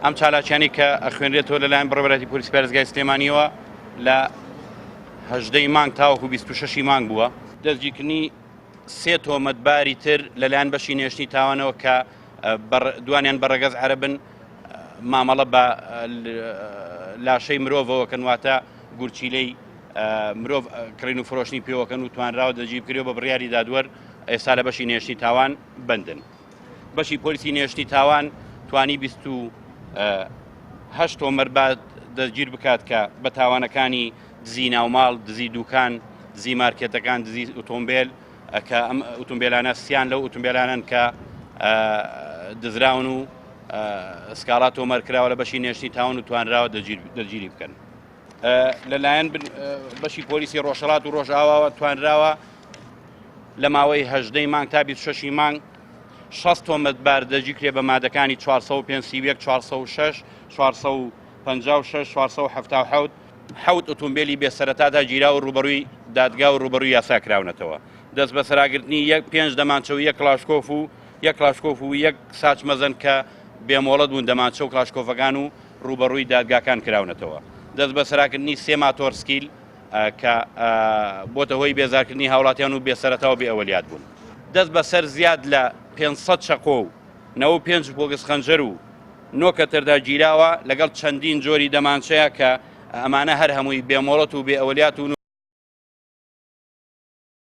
ئەم چالاکیانەی کە ئەخوێنرێتەوە لەلایەن بەڕێوەبەرایەتی پۆلیسی پارێزگای سلێمانیەوە لە هەژدەی مانگ تاوەکو 26 مانگ بووە. دەستگیرکردنی سێ تۆمەتباری تر لەلایەن بەشی نێشتنی تاوانەوە کە دوانیان بە ڕەگەز عەرەبن مامەڵە بە لاشەی مرۆڤەوە کەن واتە گورچیلەی مرۆڤ کڕین و فرۆشتنی پێوەکەن و توانراوە دەستگیر بکرێ و بە بڕیاری دادوەر ئێستا لە بەشی نێشتنی تاوان بەندن. بەشی پۆلیسی نێشتنی تاوان توانی 28 تۆمەتبار دەستگیر بکات کە بە تاوانەکانی دزی ناوماڵ، دزی دوکان، دزی مارکێتەکان، دزی ئۆتۆمبێل کە ئەم ئۆتۆمبێلانە سیان لەو ئۆتۆمبێلانەن کە دزراون و سکاڵا تۆمار کراوە لە بەشی نێشتنی تاوان و توانراوە دەستگیری بکەن. لەلایەن بەشی پۆلیسی ڕۆژهەڵات و ڕۆژئاواوە توانراوە لە ماوەی هەژدەی مانگ تا 26 مانگ 60 تۆمەتبار دەستگیرکرێ بە مادەکانی 405 31 406 456 477 حەوت ئۆتۆمبێلی بێ سەرەتادا گیرا و ڕووبەڕووی دادگا و ڕووبەڕووی یاسا کراونەتەوە. دەستبەسەراگرتنی یەک پێنج دەمانچە و یەک کڵاشکۆف و یەک کڵاشکۆف و یەک ساچمەزەن کە بێ مۆڵەت بوون دەمانچە و کڵاشکۆفەکان و ڕووبەڕووی دادگاکان کراونەتەوە. دەستبەسەراکردنی سێ ماتۆڕسکیل کە بۆتە هۆی بێزارکردنی هاوڵاتیان و بێ سەرەتا و بێ ئەوەلیات بوون. دەست بەسەر زیاد لە 500 چەقۆ و 95 بۆگس خەنجەر و نۆ کەتەردا گیراوە لەگەڵ چەندین جۆری دەمانچەیە کە ئەمانە هەر هەمووی بێ مۆڵەت و بێ ئەوەلیات و.